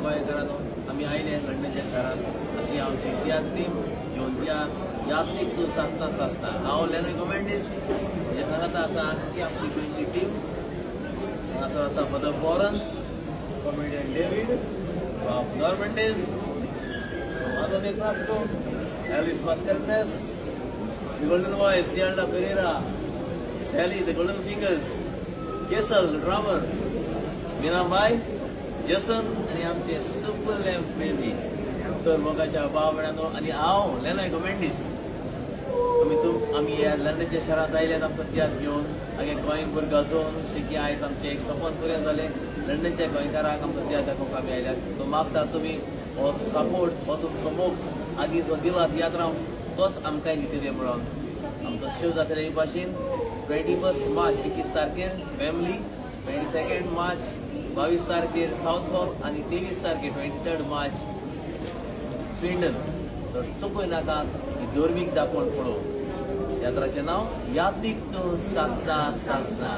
गोंयकारांनो, आमी आयले लंडनच्या शारांत. ही आमची तियात्र टीम घेऊन तियात्र यात्रीक तूं सासना सासना. हांव लेनोय गोमेंडीस हे सांगता आसा की आमची गोंयची टीम हांगासर आसा फादर फॉरन, कॉमेडियन डेवीड, बाब नॉर्मेंडीस, Anthony Crafto, Alice Mascarenhas, the golden voice, Yalda Pereira, Sally, the golden fingers, Kesal, the drummer, Minabai, Jason, आनी आमचे सुपर लॅम्प बेबी. तर मोगाच्या भाव भयणांनो, आनी हांव लेनोय गोमेंडीस, आमी ह्या लंडनच्या शारांत आयल्यात आमचो तियात्र घेवन आगे गोंयभर गाजोवन शेकी आयज आमचें एक सपन पुरें जालें. लंडनच्या गोंयकारांक आमचो तियात्र दाखोवंक आमी आयल्यात. सो मागता तुमी हो सपोर्ट, हो तुमचो मोग आदी जो दिला तियात्रांक तोच आमकांय दितले म्हणून. आमचो शो जातले हे भाशेन: 21 मार्च, 21 तारखेर वेम्बली, 22 मार्च, 22 तारखेर सावथ हॉल आनी 23 तारखेर, 23 मार्च, स्विंडन. तर चुकूय नाकात, ही धर्मीक दाखोवन पळोवं. तियात्राचें नांव यादीक तूं सासना सासना.